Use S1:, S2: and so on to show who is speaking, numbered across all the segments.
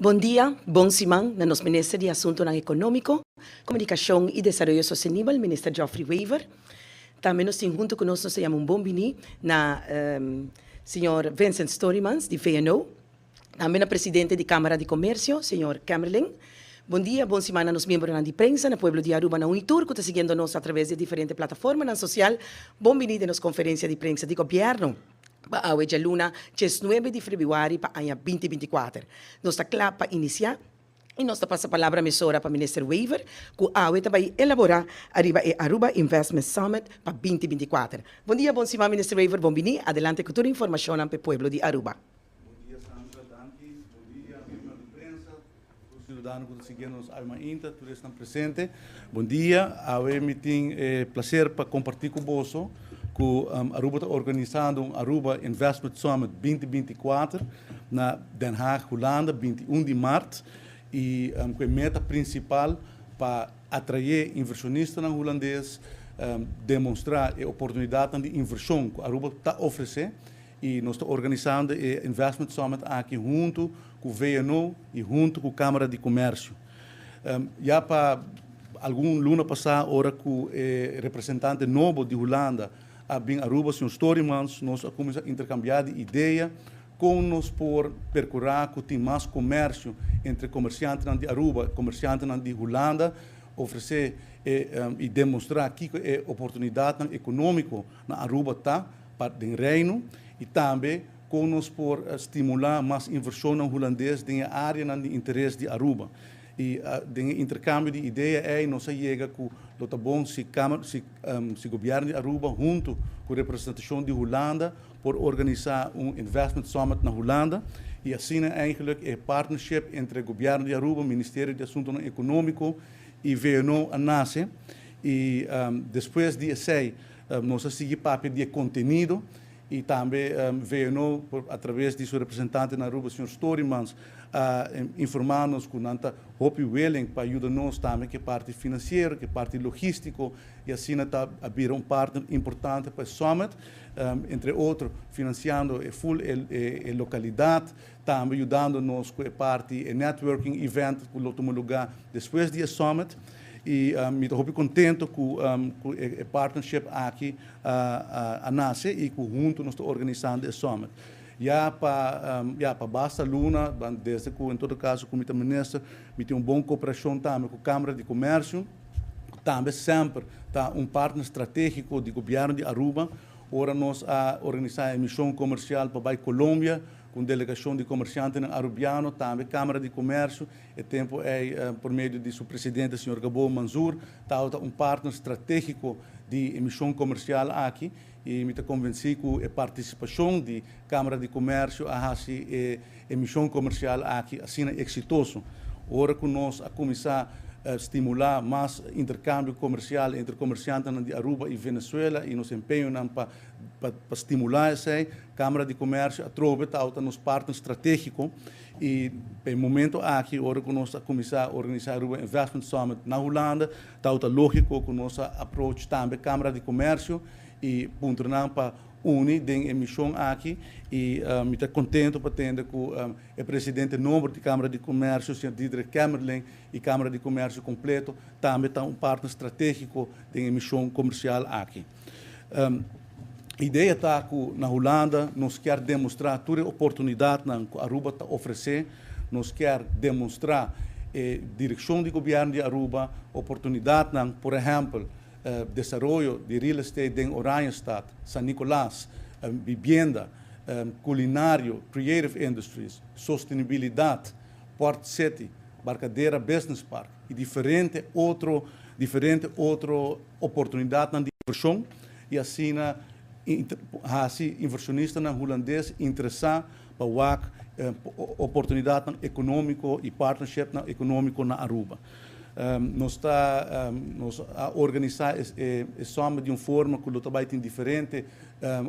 S1: Bon dia, bon siman na nos Minister di Asuntonan Economico, Comunicacion y Desaroyo Sostenibel, Minister Geoffrey Wever. Tambe nos tin hunto cu nos, nos ta yama un bon bini na señor Vincent Storimans di VNO. Tambe na Presidente di Camara di Comercio, señor Kamerling. Bon dia, bon siman na nos miembronan di prensa, na pueblo di Aruba, na un y tur cu ta siguiendo nos a traves di e diferente plataformanan social. Bon bini den nos conferencia di prensa di Gobierno pa awe djaluna 19 di febrüari pa aña 2024. Nos ta cla pa inicia y nos ta pasa palabra mesora pa Minister Wever cu awe ta bay elabora ariba e Aruba Investment Summit pa 2024. Bon dia, bon siman, Minister Wever, bon bini. Adelante cu tur informacionnan pa e pueblo di Aruba.
S2: Bon dia, Sandra, danki. Bon dia, miembronan di prensa, tur ciudadano cu ta siguiendo nos awe mainta, tur esnan presente. Bon dia, awe mi tin e placer pa comparti cu boso cu Aruba ta organisando un Aruba Investment Summit 2024 na Den Haag, Hulanda, 21 di maart y cu e meta principal pa atrae inversionistanan Hulandes, demonstra e oportunidadnan di inversion cu Aruba ta ofrece. Y nos ta organisando e Investment Summit aki hunto cu VNO y hunto cu Camara di Comercio. Ya pa algun luna pasa, ora cu e representante nobo di Hulanda a bin Aruba, señor Storimans, nos a cuminsa intercambia di idea con nos por percura cu tin mas comercio entre comerciantenan di Aruba y comerciantenan di Hulanda, ofrece y demostra kico e oportunidadnan economico na Aruba ta pa den Reino y tambe con nos por stimula mas inversionnan Hulandes den e areanan di interes di Aruba. Y den e intercambio di idea ey nos a yega cu lo ta bon si Camara, si si Gobierno di Aruba hunto cu representacion di Hulanda por organisa un Investment Summit na Hulanda y asina eigenlijk e partnership entre Gobierno di Aruba, Ministerio di Asuntonan Economico y VNO a nace. Y despues di esey nos a sigui papia di e contenido y tambe VNO a traves di su representante na Aruba, señor Storimans, a informa nos cu nan ta hopi willing pa yuda nos tambe cu e parti financiero, cu e parti logistico y asina ta a bira un partner importante pa e summit, entre otro financiando e full e localidad, tambe yudando nos cu e parti e networking event cu lo tuma lugar despues di e summit. Y mi ta hopi contento cu e partnership aki a nace y cu hunto nos ta organisando e summit. Ya pa basta luna, desde cu en todo caso cu mi ta minister, mi tin un bon cooperacion tambe cu Camara di Comercio, cu tambe semper ta un partner strategico di gobierno di Aruba. Ora nos a organisa e mision comercial pa bay Colombia, cu un delegacion di comerciantenan Arubiano, tambe Camara di Comercio, e tempo ey por medio di su presidente señor Gabo Manzoor, tabata un partner strategico di e mision comercial aki y mi ta convenci cu e participacion di Camara di Comercio a haci e mision comercial aki asina exitoso. Ora cu nos a cuminsa stimula mas intercambio comercial entre comerciantenan di Aruba y Venezuela y nos empeñonan pa stimula esey, Camara di Comercio atrobe tabata nos partner strategico. Y pa e momento aki, ora cu nos a cuminsa organisa Aruba Investment Summit na Hulanda, tabata logico cu nos a approach tambe Camara di Comercio y puntra nan pa uni den e mision aki. Y mi ta contento pa tende cu e presidente nobo di Camara di Comercio, señor Diederik Kamerling, y Camara di Comercio completo tambe ta un partner strategico den e mision comercial aki. Idea ta cu na Hulanda nos kier demostra tur e oportunidadnan cu Aruba ta ofrece, nos kier demostra e direccion di gobierno di Aruba, oportunidadnan, por ehempel, desaroyo di real estate den Oranjestad, San Nicolas, bibienda, culinario, creative industries, sostenibilidad, Port City, Barcadera Business Park y diferente otro oportunidadnan di inversion y asina haci inversionistanan Hulandes interesa pa wak oportunidadnan economico y partnershipnan economico na Aruba. Nos a organisa e summit di un forma cu lo bay tin diferente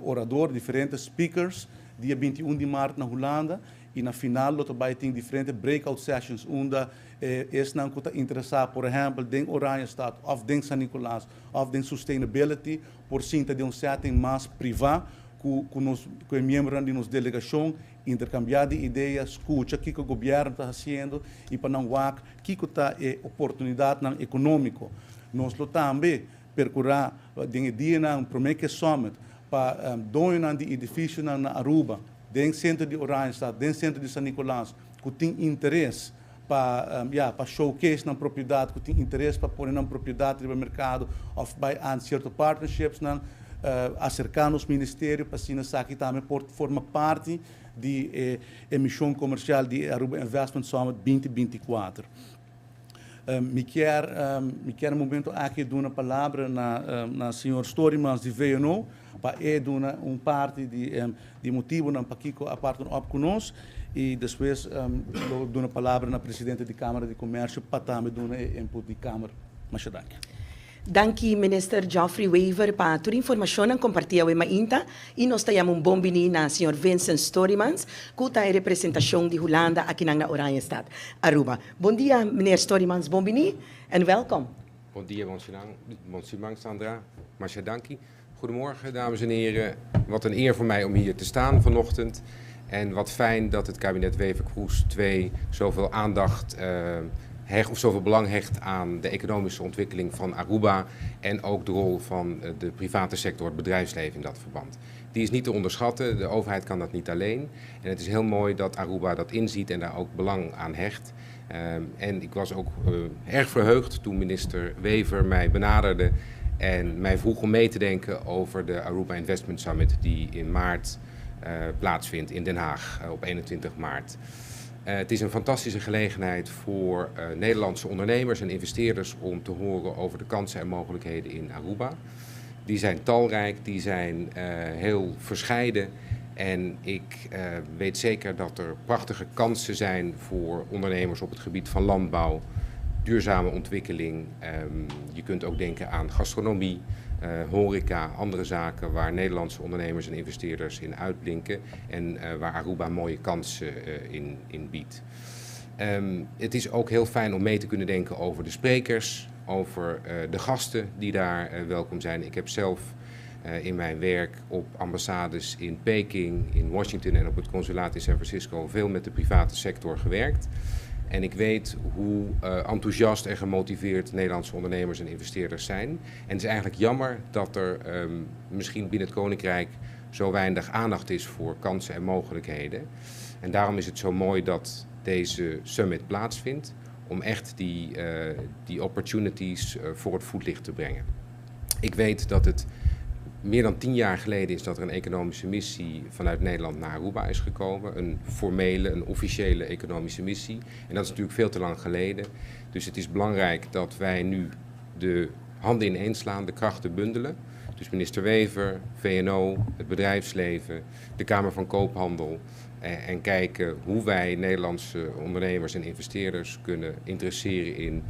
S2: orador, diferente speakers, dia 21 di maart na Hulanda y na final lo bay tin diferente breakout sessions unda esnan cu ta interesa, por ehempel, den Oranjestad of den San Nicolas of den sustainability, por sinta den un setting mas priva. Ku nos ku e miembronan di nos delegashon, interkambiá di idea, skucha kiko gobièrnu ta hasiendo i pa nan wak kiko ta e oportunidatnan ekonómiko. Nos lo tambe perkurá den e dianan promé ku e summit pa doñonan di edifisionan na Aruba, den sentro di Oranjestad, den sentro di San Nicolas, ku tin interes pa ya pa showcase nan propiedat, ku tin interes pa pone nan propiedat riba merkado òf bai aan sierto partnershipsnan, aserká nos ministerio pa asina esaki tambe por forma parti di e e mishon komersial di e Aruba Investment Summit 2024. Mi kier mi kier e momento aki duna palabra na na señor Storymans di VNO pa e duna un parti di di motibonan pakiko a partner op ku nos i despues lo duna palabra na presidente di Kamara di Komersio pa tambe duna e input di Kamer. Masha danki.
S1: Danki Minister Geoffrey Wever pa tur informashonnan kompartí awe mainta i nos ta yama un bon biní na señor Vincent Storymans ku ta e representashon di Hulanda akinan na Oranjestad, Aruba. Bon dia meneer Storymans, bon biní en welkom.
S3: Bon dia, bon siman Sandra. Masha danki. Goedemorgen dames en heren. Wat een eer voor mij om hier te staan vanochtend. En wat fijn dat het kabinet Wever-Kroes 2 zoveel aandacht hecht, of zoveel belang hecht aan de economische ontwikkeling van Aruba en ook de rol van de private sector, het bedrijfsleven in dat verband. Die is niet te onderschatten, de overheid kan dat niet alleen. En het is heel mooi dat Aruba dat inziet en daar ook belang aan hecht. En ik was ook erg verheugd toen minister Wever mij benaderde en mij vroeg om mee te denken over de Aruba Investment Summit die in maart plaatsvindt in Den Haag op 21 maart. Het is een fantastische gelegenheid voor Nederlandse ondernemers en investeerders om te horen over de kansen en mogelijkheden in Aruba. Die zijn talrijk, die zijn heel verscheiden. En ik weet zeker dat er prachtige kansen zijn voor ondernemers op het gebied van landbouw, duurzame ontwikkeling. Je kunt ook denken aan gastronomie, horeca, andere zaken waar Nederlandse ondernemers en investeerders in uitblinken en waar Aruba mooie kansen in biedt. Het is ook heel fijn om mee te kunnen denken over de sprekers, over de gasten die daar welkom zijn. Ik heb zelf in mijn werk op ambassades in Peking, in Washington en op het consulaat in San Francisco veel met de private sector gewerkt. En ik weet hoe enthousiast en gemotiveerd Nederlandse ondernemers en investeerders zijn. En het is eigenlijk jammer dat er misschien binnen het Koninkrijk zo weinig aandacht is voor kansen en mogelijkheden. En daarom is het zo mooi dat deze summit plaatsvindt, om echt die opportunities voor het voetlicht te brengen. Ik weet dat het meer dan 10 jaar geleden is dat er een economische missie vanuit Nederland naar Aruba is gekomen. Een formele, een officiële economische missie. En dat is natuurlijk veel te lang geleden. Dus het is belangrijk dat wij nu de handen ineens slaan, de krachten bundelen. Dus minister Wever, VNO, het bedrijfsleven, de Kamer van Koophandel. En kijken hoe wij Nederlandse ondernemers en investeerders kunnen interesseren in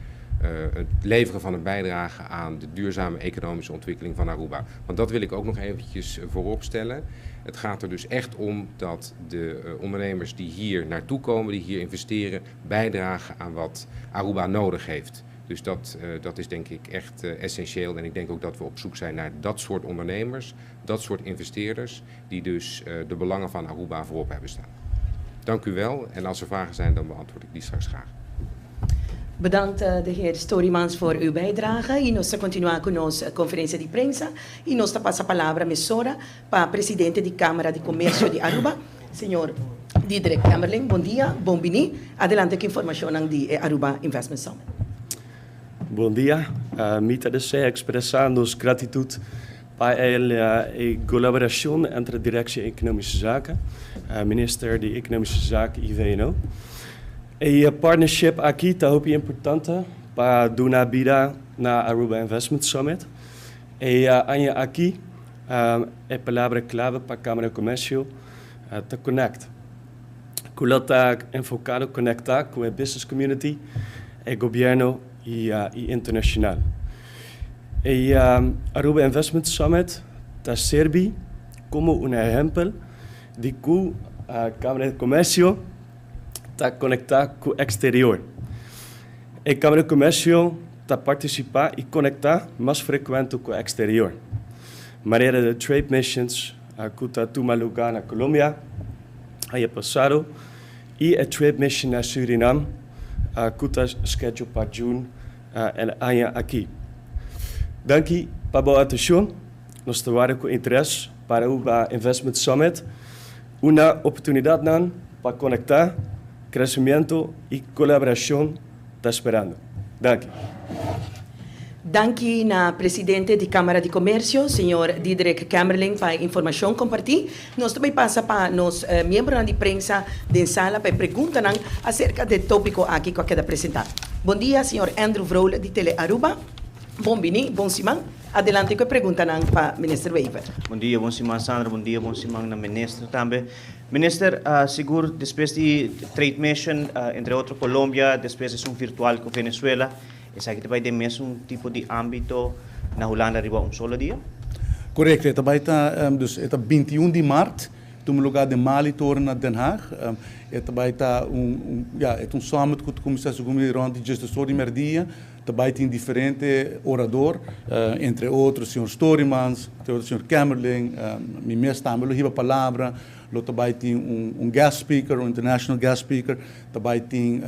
S3: het leveren van een bijdrage aan de duurzame economische ontwikkeling van Aruba. Want dat wil ik ook nog eventjes voorop stellen. Het gaat er dus echt om dat de ondernemers die hier naartoe komen, die hier investeren, bijdragen aan wat Aruba nodig heeft. Dus dat is denk ik echt essentieel. En ik denk ook dat we op zoek zijn naar dat soort ondernemers, dat soort investeerders, die dus de belangen van Aruba voorop hebben staan. Dank u wel. En als er vragen zijn, dan beantwoord ik die straks graag.
S1: Bedankt de heer Storymans voor uw bijdrage. I nos ta kontinuá ku nos konferensia di prensa. I nos ta pasa palabra mesora pa presidente di Kamara di Komersio di Aruba, señor Diederik Kamerling. Bon dia, bon biní. Adelante ku informashon di Aruba Investment Summit.
S4: Bon dia. Mi ta desea ekspresá nos gratitut pa e kolaborashon entre Directie Economische Zaken, Minister di Ekonomische Zaken i VNO. E partnership aki ta hopi importante pa duna bida na Aruba Investment Summit. E aña aki e palabra klave pa Kamara di Komersio ta connect. Ku ta enfoká konektá ku e business community, e gobièrnu i internashonal. E Aruba Investment Summit ta sirbi komo un ehèmpel di ku Kamara di Komersio ta konektá ku eksterior. E Kamara di Komersio ta partisipá i konektá mas frekuente ku eksterior. Manera di trade missions, Ku ta tuma lugá na Colombia aña pasado i e trade mission na Surinam ku ta schedule pa june e aña aki. Danki pa bo atenshon. Nos ta warda ku interes pa Aruba Investment Summit, una oportunidatnan pa konektá, kresimiento i kolaborashon ta sperando. Danki.
S1: Danki na presidente di Camara di Comercio, señor Diederik Kamerling pa e informacion comparti. Nos ta bay pasa pa nos miembronan di prensa den sala pa e preguntanan acerca di e topico aki cu a keda presenta. Bon dia, señor Andrew Vrolijk di Tele Aruba. Bon bini, bon siman. Adelante cu e preguntanan pa Minister Wever.
S5: Bon dia, bon siman Sandra, bon dia, bon siman na Minister tambe. Minister, sigur despues di trade mission, entre otro Colombia, despues esun virtual cu Venezuela, esaki ta bay den mesun tipo di ambito na Hulanda riba un solo dia?
S2: Correcto, e ta bay ta, dus e ta 21 di maart, tuma lugar den Malietoren na Den Haag. E ta bay ta un, ya, e ta un summit cu ta cuminsa segun mi rond di diesdos di merdia. Ta bay tin diferente orador, entre otro señor Storimans, entre otro señor Kamerling, mi mes tambe lo hiba palabra, lo ta bay tin un guest speaker, un international guest speaker, ta bay tin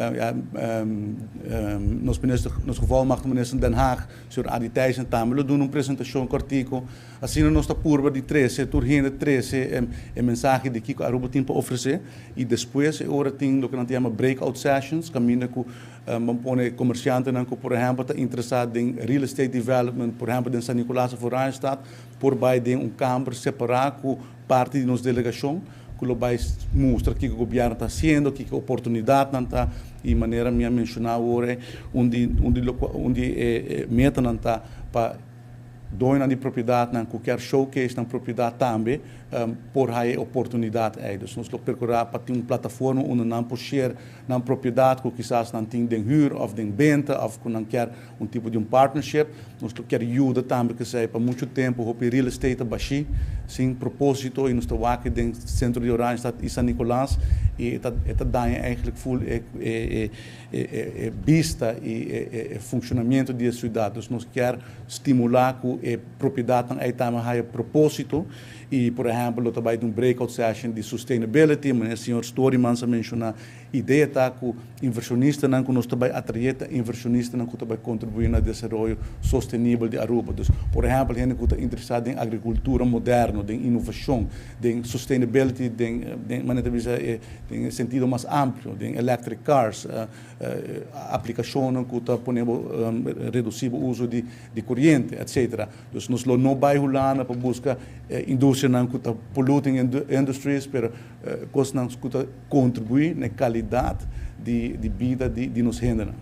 S2: nos minister, nos gevolmachtigde minister Den Haag, señor Adi Thijssen tambe lo duna un presentacion cortico. Asina nos ta purba di trece, tur hende trece e mensahe di kico Aruba tin pa ofrece y despues e ora tin loke nan ta yama breakout sessions caminda cu Ban pone komersiantenan ku por ehèmpel ta interesá den real estate development, por ehèmpel den San Nicolas òf Oranjestad, por bai den un kamber separá ku parti di nos delegashon ku lo bai mustra kiko gobièrnu ta hasiendo, kiko oportunidatnan ta i manera mi a menshoná awor ei un di un di lokua un di e metanan ta pa doñonan di propiedatnan ku kier showcase nan propiedat tambe por haya e oportunidat ei. Dus nos lo perkurá pa tin un plataforma unda nan por share nan propiedat ku kisas nan tin den hür òf den benta òf ku nan kier un tipo di un partnership. Nos lo kier yuda tambe kesei pa muchu tempu hopi real estate ta bashí sin propósito i nos ta wak den sentro di Oranjestad i San Nicolas i e ta e ta daña eigenlijk ful e e e bista i e funshonamiento di e siudat. Dus nos kier stimulá ku e propiedatnan ei tambe haya propósito. I por ehèmpel lo ta bai den un breakout session di sustainability, manera señor Storymans a menshoná. Idea ta ku invershonistanan ku nos ta bai atraé ta invershonistanan ku ta bai kontribuí na desaroyo sostenibel di Aruba. Dus por ehèmpel hende ku ta interesá den agrikultura moderno, den inovashon, den sustainability den den manera ta bisa den e sentido mas amplio, den electric cars, aplikashonnan ku ta pone bo redusí bo uso di di koriente, etcetera. Dus nos lo no bai Hulanda pa buska industrianan ku ta polluting industries, pero kosnan ku ta kontribuí na e kalidat di bida di nos hendenan.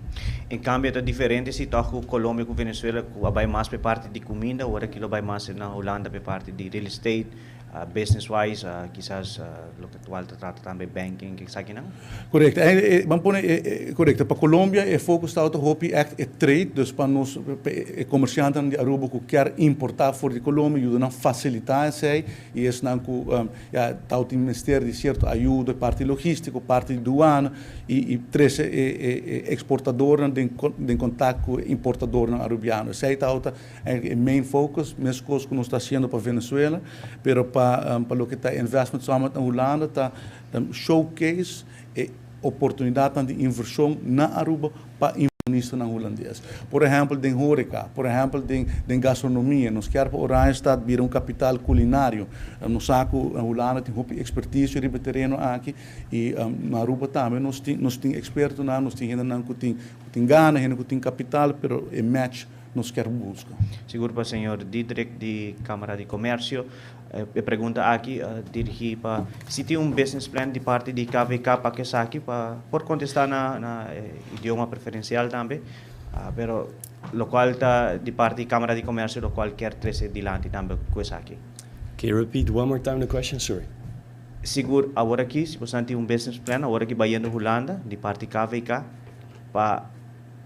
S5: En kambio ta diferente si tòg ku Colombia ku Venezuela ku a bai mas pa e parti di kuminda, ora ki lo bai mas na Hulanda pa e parti di real estate. Business wise, kisas loke actual ta trata tambe banking esakinan?
S2: Korekto. Ban pone korekto. Pa Colombia e focus tabata hopi ègt e trade, dus pa nos e komersiantenan di Aruba ku kier importá for di Colombia yuda nan fasilitá esei i esnan ku ya tabatin mester di sierto ayuda parti logístiko, parti di duana i trese e eksportadornan den kontakto ku e importadornan arubiano. Esei tabata E main focus, mescos cu nos ta haciendo pa Venezuela, pero pa pa loke ta Investment Summit na Hulanda ta showcase e oportunidadnan di inversion na Aruba pa inversionistanan Hulandes. Por ehempel den horeca, por ehempel den den gastronomia, nos kier pa Oranjestad bira un capital culinario. Nos sa cu Hulanda tin hopi experticio riba e tereno aki y na Aruba tambe nos tin nos tin expertonan, nos tin hendenan cu tin cu tin gana, hende cu tin capital, pero e match nos kier buska.
S5: Sigur pa señor Diederik di Camara di Comercio. E pregunta aki dirigi pa si tin un business plan di parti di KVK pa esaki pa por contesta na na idioma preferencial tambe pero locual ta di parti di Camara di Comercio locual kier trece dilanti tambe cu esaki.
S4: Can you repeat one more time the question? Sorry.
S5: Sigur awor aki si boso nan tin un business plan awor aki bayendo Hulanda di parti KVK pa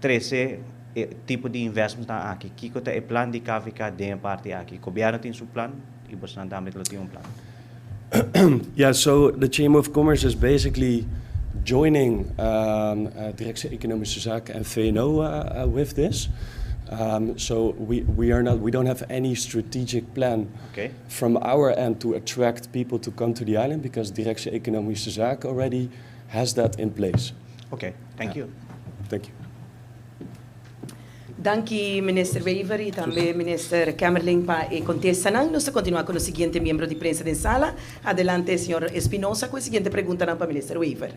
S5: trece e tipo di investmentnan aki? Kiko ta e plan di KVK den e parti aki? Gobierno tin su plan y bosnan tambe lo tin un plan.
S4: Yeah, so the Chamber of Commerce is basically joining Directie Economische Zaken and VNO with this. So we are not, we don't have any strategic plan from our end to attract people to come to the island because Directie Economische Zaken already has that in place.
S5: Okay, thank you.
S4: Thank you.
S1: Danki, Minister Wever y tambe Minister Kamerling pa e contesta. Nos ta continua cu e siguiente miembro di prensa den sala. Adelante, señor Espinosa, cu e siguiente pregunta pa Minister Wever.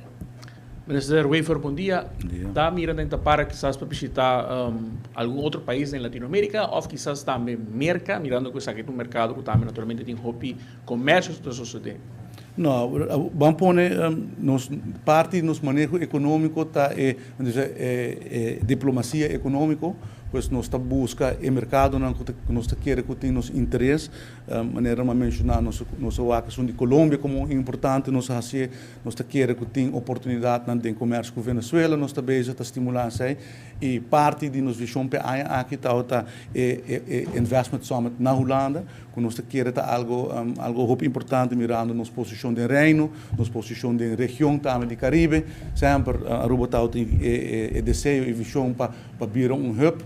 S6: Minister Wever, bon dia.
S2: Bon dia.
S6: Ta mirando pa kisas pa bishita algun otro pais na Latinoamerica of kisas tambe Merca, mirando cu esaki ta un mercado cu tambe naturalmente tin hopi comercio ta sucede?
S2: No, ban pone nos parti nos maneho economico ta e diplomacia economico, pues nos ta busca e mercado nan nos ta kier cu tin nos interes, manera mi a menciona, nos a di Colombia como importante, nos haci, nos ta kier cu tin oportunidad nan den comercio cu Venezuela, nos ta bezig ta stimula esey y parti di nos vision pa aki ta e Investment Summit na Hulanda, cu nos ta kier ta algo hopi importante mirando nos posicion den Reino, nos posicion den region tambe di Caribe. Semper Aruba ta tin e deseo y vision pa bira un hub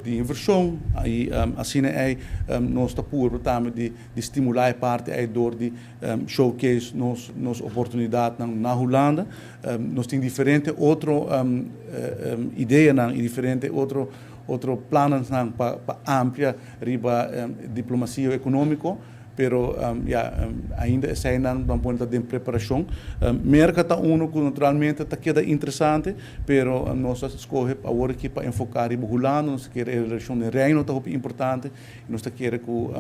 S2: di inversion y asina ey nos ta purba tambe di stimula e parti ey door di showcase nos oportunidad na Hulanda. Nos tin diferente otro idea y diferente otro planan pa amplia riba diplomacia economico, pero ja, ainda esey nan ban pone den preparacion. Merca ta uno cu naturalmente ta keda interesante, pero nos a scoge awor aki pa enfoca riba Hulanda. Nos kier e relacion den Reino ta importante y nos kier cu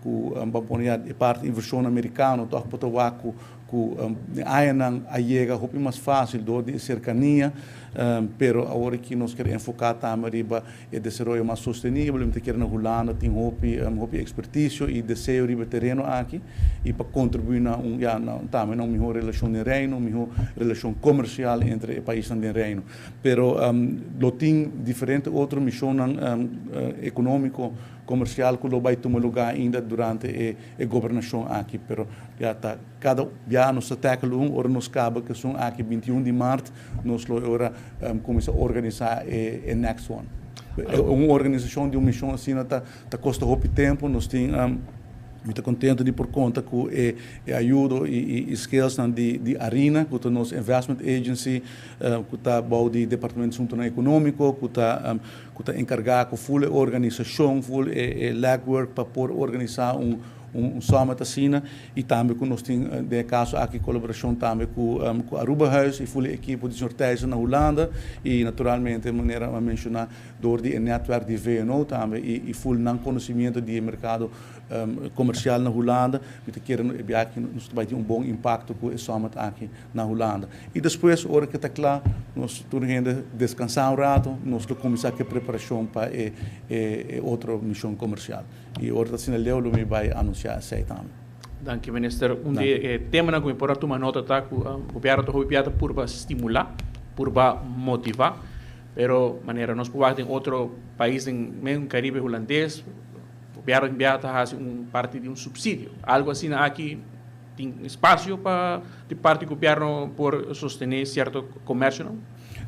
S2: ban pone e parti inversion americano toch por ta cu nan a yega hopi mas facil door di cercania, pero awor cu nos kier enfoca tambe riba e desaroyo mas sostenibel, nos kier na Hulanda tin hopi expertise y deseo riba tereno aki y pa contribui na un, ja, na tambe na un miho relacion den Reino, un miho relacion comercial entre e paisnan den Reino. Pero lo tin diferente otro mision economico comercial cu lo bay tuma luga ainda durante e gobernacion aki, pero ya ta cada dia nos tackle un. Ora nos caba cu esun aki 21 di maart, nos lo ora cuminsa organisa e next one. Un organisacion di un mision asina ta costa hopi tempo. Nos tin mucho contento di por conta cu e ayudo y skills di Arina, cu ta nos investment agency, cu ta di Departamento di Asunto Economico, cu ta encarga cu full organisacion, full e legwork pa por organisa un summit asina y tambe cu nos tin den caso aki colaboracion tambe cu Aruba House y full ekipo di Sr. Thijssen na Hulanda y naturalmente, manera a menciona, door di netwerk di VNO tambe y full nan conocimento di mercado comercial na Hulanda, mi ta kere cu nos bay tin un bon impacto cu e summit aki na Hulanda. Y despues, ora cu ta cla, nos tur hende descansa un rato, nos lo cuminsa cu preparacion pa e otro mision comercial. Y ora asina leu lo mi bay anuncia esey tambe.
S6: Danki, minister. Un di e tema cu por tuma nota ta cu gobierno ta hopi pa stimula, pa motiva, pero manera nos por den otro pais den Caribe Hulandes, gobierno ta haci un parti di un subsidio. Algo asina aki tin espacio pa di parti di gobierno por sostene cierto comercio, no?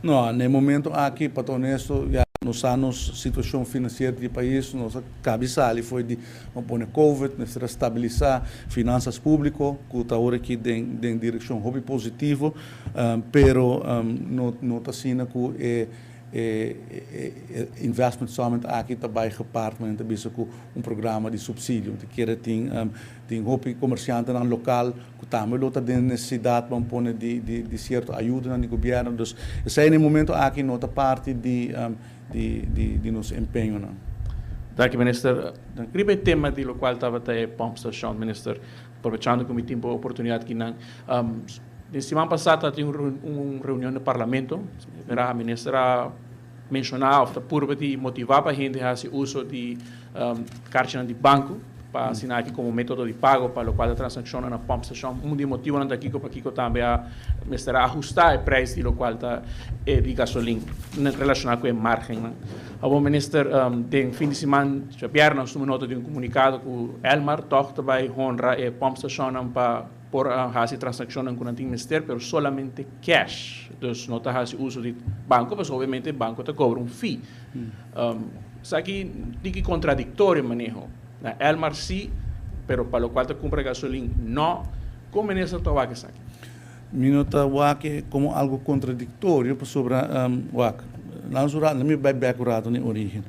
S2: No, na e momento aki, pa ta honesto, ya nos nos situacion financiero di pais, nos caba di sali for di un COVID, nos stabilisa finanzas publico, cu ta awor aki den direccion hopi positivo, pero no ta asina cu e Investment Summit aki tambe gepaard met cu un programa di subsidio. Cu kier tin hopi comerciantenan local cu tambe lo ta den necesidad pa pone di cierto ayudo na gobierno. Dus esey na e momento aki no ta parti di nos empeño. No.
S6: Danki, minister. Riba e tema di locual tabata e pump station, minister, aprovechando cu mi tin e oportunidad aki nan. Siman pasa tabatin un reunion di parlamento, e minister a menciona, of purba di motiva pa hende haci uso di carchi di banco. Pa asina aki komo método di pago pa lokual ta transakshonnan na pòmpstashon. Un di e motibonan ta kiko pakiko tambe a mester a ahustá e preis di lokual ta e di gasolin relashoná ku e márgennan. Awor minister den fin di siman djabièrnè nos tuma nota di un komunikado ku Elmar tòg ta bai honra e pòmpstashonnan pa por hasi transakshonnan ku nan tin mester pero solamente cash. Dus no ta hasi uso di banko pasobra obviamente banko ta kobra un fee. Esaki tin ki kontradiktorio maneho. Na Elmar si, pero pa lokual ta kumpra gasolin no. Kon minister ta wak esaki?
S2: Mi no ta wak e komo algu kontradiktorio pasobra wak, laat ons un rato, laat mi bai bek un rato na e origen.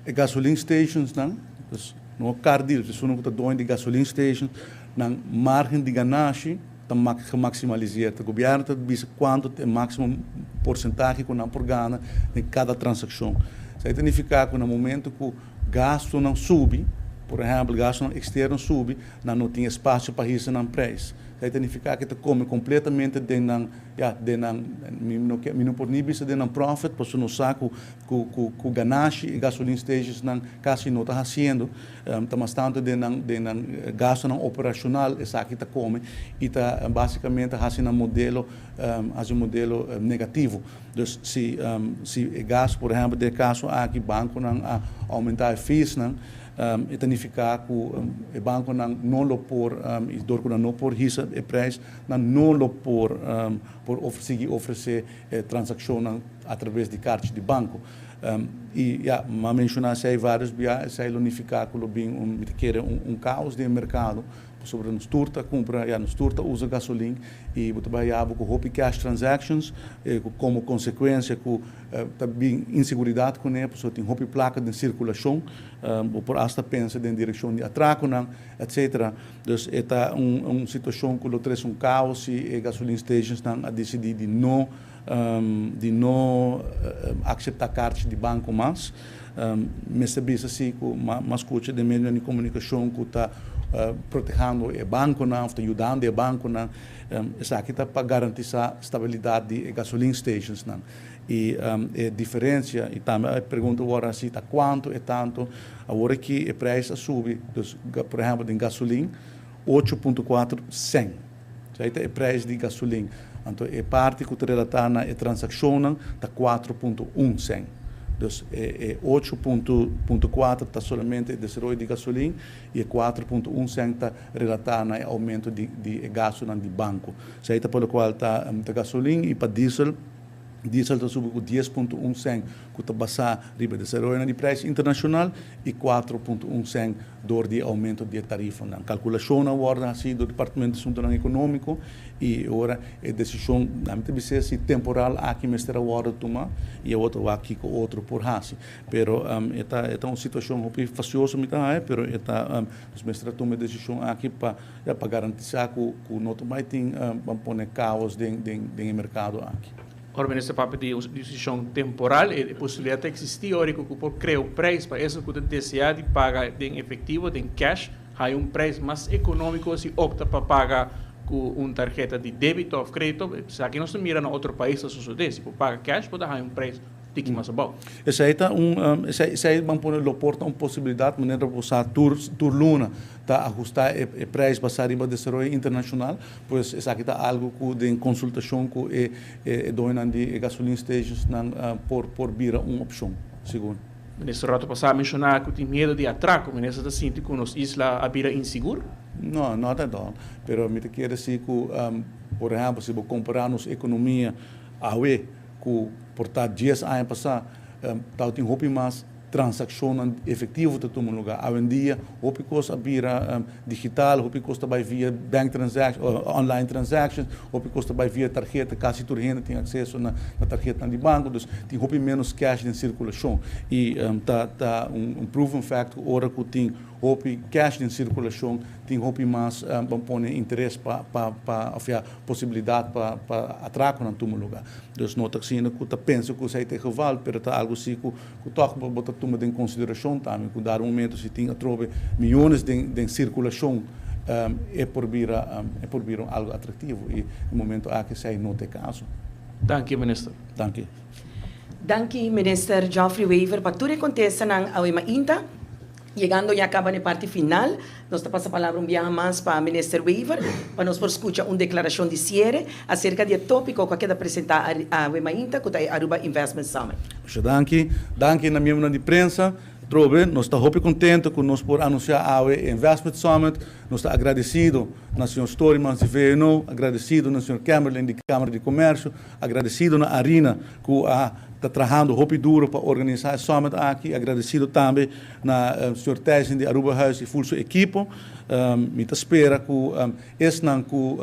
S2: E gasolin stationsnan, dus no car dealers, esunnan ku ta doño di gasolin stations, nan margen di ganashi ta gemaximaliseerd. E gobierno ta bisa cuanto ta e maximo porcentahe cu nan por gana den cada transaccion. Esaki ta nifica cu na momento cu gastonan subi, por ehempel gastonan externo subi, nan no tin espacio pa hisa nan prijs. Esaki ta nifica cu ta come completamente den nan, ya, den nan, mi no ke, mi no por ni bisa den nan profit, pasobra nos sa cu cu cu cu ganashi e gasoline stationsnan casi no ta haciendo. Ta mas tantu den nan den nan gastunan operashonal esaki ta kome i ta basikamente hasi nan modelo hasi un modelo negativo. Dus si si e gastu por ehèmpel den e kaso aki bankonan a oumentá e feesnan e ta nifiká ku e bankonan no lo por i dor ku nan no por hisa e preis nan no lo por por sigui ofresé e transakshonnan atraves di karchi di banko. I ya, m'a menshoná esei vários bia, esei lo nifiká ku lo bin un, mi ta kere, un un kaos den e merkado, pasobra nos tur ta kumpra, ya, nos tur ta usa gasolin i bo ta bai haña bo ku hopi cash transactions, ku komo konsekuensia ku ta bin inseguridat kuné, pasobra tin hopi plaka den sirkulashon, bo por asta pensa den direkshon di atrakonan, etcetera. Dus e ta un un situashon ku lo trese un kaos si e gasolin stationsnan a disidí di no di no akseptá karchi di banko mas. Mester bisa si ku m'a skucha den medionan di komunikashon ku ta protehando e bankonan òf ta yudando e bankonan. Esaki ta pa garantisá stabilidat di e gasolin stationsnan. I e diferensia, i tambe e pregunta wòrdu hasi ta kuantu e tantu. Awor aki e preis a subi, dus por ehèmpel den gasolin 8.4 sèn. Esei ta e prijs di gasolin. Anto e parti ku ta relatá na e transakshonnan ta 4.1 sèn. Dus e 8.4 ta solamente e desaroyo di gasolin i e 4.1 sèn ta relatá na e oumento di di e gastunan di banko. Esei ta pa lokual ta gasolin i pa diesel. Diesel ta subi ku 10.1 sèn ku ta basá riba e desaroyonan di prijs internashonal i 4.1 sèn dor di e oumento di e tarifanan. Kalkulashonnan wòrdu hasí dor Departamento di Asuntunan Ekonómiko i ora e desishon, nan mi ta bis'é si temporal aki mester a wòrdu tumá i awor ta wak kiko otro por hasi. Pero e ta e ta un situashon hopi fasioso mi ta haña pero e ta nos mester a tuma e desishon aki pa Ya pa garantisá ku ku no ta bai tin ban pone kaos den den den e merkado aki.
S6: Ora minister papia di un desishon temporal e posibilidat ta eksistí ora ku por krea un preis pa esun ku ta deseá di paga den efektivo, den cash, haña un preis mas ekonómiko si opta pa paga ku un tarheta di débito òf krédito. Esaki nos ta mira na otro pais ta sosodé, si bo paga cash bo ta haña un preis tiki mas abou.
S2: Esei ta un esei esei ban pone lo por ta un posibilidat manera bo sa tur tur luna ta ahustá e e prijs basá riba desaroyo internashonal, pues esaki ta algu ku den konsultashon ku e e doñonan di e gasolin stationsnan por por bira un opshon, segun.
S6: Minister rato pasá a menshoná ku tin miedu di atrako. Minister ta sinti ku nos isla a bira insigur?
S2: No, not at all. Pero mi ta kere si ku, por ehèmpel, si bo kompará nos ekonomia awe ku por ta dies aña pasá, tabatin hopi mas transakshonnan efektivo ta tuma lugá. Awendia hopi kos a bira digital, hopi kos ta bai via bank transaction, online transactions, hopi kos ta bai via tarheta, kasi tur hende tin akseso na tarhetanan di banko, dus tin hopi ménos cash den sirkulashon. I ta ta un proven fact ku ora ku tin hopi cash den sirkulashon tin hopi mas ban pone interes pa pa pa of ya posibilidat pa pa atrakonan tuma lugá. Dus no ta asina ku ta pensa ku esei ta e geval, pero ta algu si ku ku tòg bo ta tuma den konsiderashon tambe ku dado momento si tin atrobe miyones den den sirkulashon e por bira e por bira un algu atraktivo i e momento aki esei no ta e kaso.
S6: Danki minister.
S2: Danki.
S1: Danki minister Geoffrey Wever pa tur e kontestanan awe mainta. Yegando ya caba na e parti final, nos ta pasa palabra un biaha mas pa Minister Wever, pa nos por scucha un declaracion di ciere acerca di e topico cu a keda presenta awe mainta, cu ta e Aruba Investment Summit.
S2: Masha danki. Danki na miembronan di prensa. Trobe, nos ta hopi contento cu nos por anuncia awe e Investment Summit. Nos ta agradecido na señor Storimans di VNO, agradecido na señor Kemmerling di Camara di Comercio, agradecido na Arina cu a ta trahando hopi duro pa organisa e summit aki, agradecido tambe na señor Thijssen di Arubahuis y ful su ekipo. Mi ta spera cu esnan cu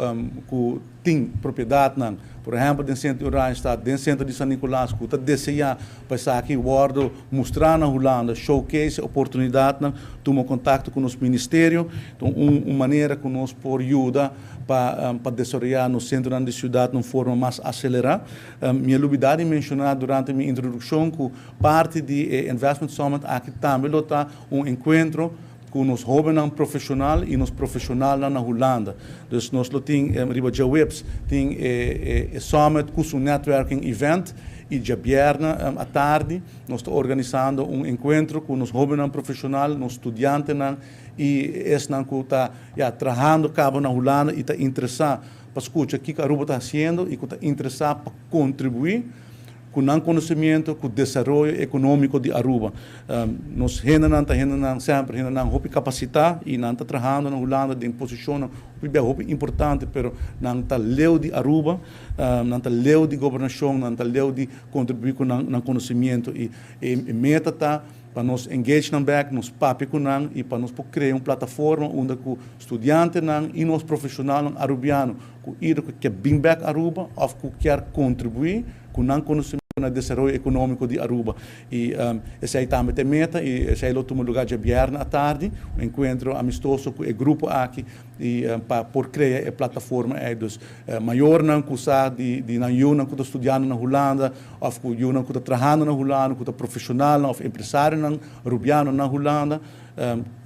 S2: cu tin propiedadnan, por ehempel den centro di Oranjestad, den centro di San Nicolas, cu ta desea pa esaki wordo mustra na Hulanda, showcase e oportunidadnan, tuma contacto cu nos ministerio. Enton un manera cu nos por yuda pa pa desaroya nos centronan di ciudad na un forma mas acelera. Mi a lubida di menciona durante mi introduccion cu parti di e Investment Summit aki tambe lo ta un encuentro cu nos hobennan profesional y nos profesionalnan na Hulanda. Dus nos lo tin riba djaweps tin e e summit cu su netwerking event y djabièrnè atardi nos ta organisando un encuentro cu nos hobennan profesional, nos studiantenan y esnan cu ta ya trahando caba na Hulanda y ta interesa pa scucha kico Aruba ta haciendo y cu ta interesa pa contribui cu nan conocimiento cu desaroyo economico di Aruba. Nos hendenan ta hendenan semper hendenan hopi capacita y nan ta trahando na Hulanda den posicionnan hopi bia hopi importante pero nan ta leu di Aruba, nan ta leu di gobernacion, nan ta leu di contribui cu nan conocimiento y e meta ta pa nos engage nan bek, nos papia cu nan y pa nos por crea un plataforma unda cu studiantenan y nos profesionalnan Arubiano cu either cu kier bin bek Aruba of cu kier contribui cu nan conocimento na desaroyo economico di Aruba. Y esey tambe ta e meta y esey lo tuma lugar djabièrnè atardi, un encuentro amistoso cu e grupo aki y pa por crea e plataforma ey. Dus mayornan cu sa di di nan yunan cu ta studiando na Hulanda of cu yunan cu ta trahando na Hulanda, cu ta profesionalnan of empresarionan Rubiano na Hulanda,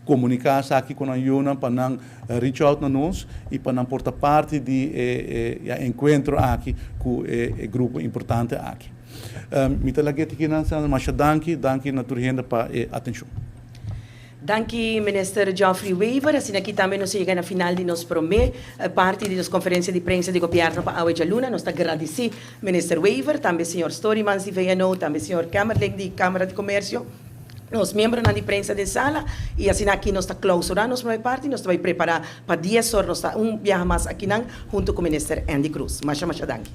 S2: comunica esaki cu nan yunan pa nan reach out na nos y pa nan por ta parti di e e encuentro aki cu e grupo importante aki. Mi ta lag'e tiki nan, Sandra. Masha danki. Danki na tur hende pa e atencion.
S1: Danki Minister Geoffrey Wever. Asina aki tambe nos a yega na final di nos prome parti di nos conferencia di prensa di Gobierno pa awe djaluna. Nos ta gradici Minister Wever, tambe señor Storymans di VNO, tambe señor Kamerlingh di Camara di Comercio, nos miembronan di prensa den sala y asina aki nos ta clausura nos prome parti. Nos ta bay prepara pa dies or nos ta un biaha mas akinan hunto cu Minister Endy Croes. Masha masha danki.